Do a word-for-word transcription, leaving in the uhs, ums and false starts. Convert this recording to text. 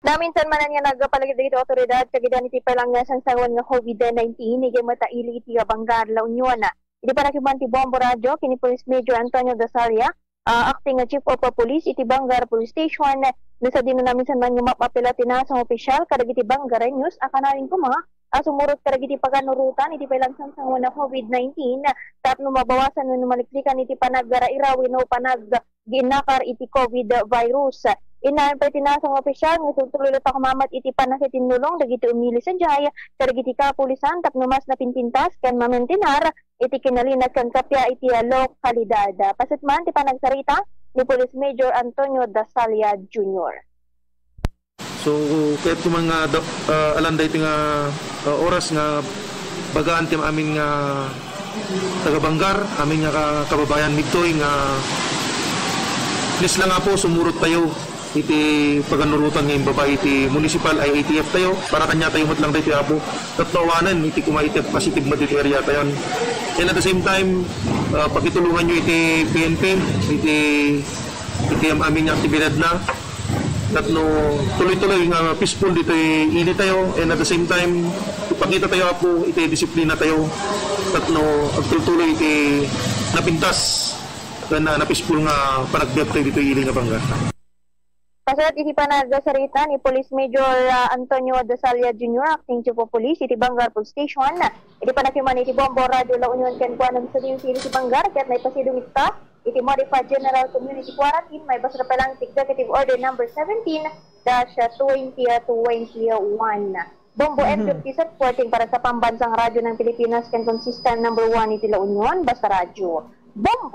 Naminsan manen nga nagpalagip dagiti awtoridad kagidaan iti pailang nga sangsanguan nga COVID nineteen, idiay met a ili iti Bangar, La Union. Iti panakiman ti Bombo Radio ken ni Police Major Antonio Dasalia, ah, acting nga Chief of Police iti Bangar Police Station, no sadino naminsan man nga mapapila ti nasang opisyal kadagiti Bangareños a kanayon koma a sumurot kadagiti pakanurotan iti pailang sangsanguan nga COVID nineteen tapno mabawasan wenno maliklikan iti panagrairaw wenno panag- giinnakar iti COVID virus. Innayon pay ti nasang nga opisyal nga itultuloy latta koma met iti pannakitinnulong dagiti umili sadiay kadagiti kapulisan tapno mas napinpintas ken mamentinar iti kinalina ken kappia iti lokalidad. Paset man ti panagsarita ni Police Major Antonio Dasalia Junior. So, kayatko man nga dap-, ah, alan daytoy nga, ah, oras nga bagaan ti amin nga taga-Bangar, amin nga ka-, kababayan ditoy nga please lang, Apo, sumurot tayo iti paganurotan nga imbaba iti municipal I A T F tayo, para kaniatayo met lang daytoy, Apo. Tapno awanen iti koma iti positive met iti area tayon. And at the same time, ah, pakitulonganyo iti P N P, iti, iti am-amin nga aktibidadna. Tapno tuloy-tuloy nga peaceful ditoy ili tayo, and at the same time, ipakita tayo, Apo, iti disiplina tayo. Tapno agtultuloy iti napintas ken na, na peaceful nga panagbiag tayo ditoy ili nga Bangar. Paset iti panagsarita ni Police Major, ah, Antonio Dasalia Junior, Acting Chief of Police iti Bangar Police Station, iti panakiman iti Bombo Radio La Union kenkuana, no sadino ti ili ti Bangar ket naipasidong ita iti Modified General Community Quarantine, maibasar pay lang iti Executive Order Number seventeen dash twenty twenty-one. Bombo M fifty-seven reporting para sa Pambansang Radyo ng Pilipinas ken Consistent Number One iti La Union, Basta Radyo. Bombo!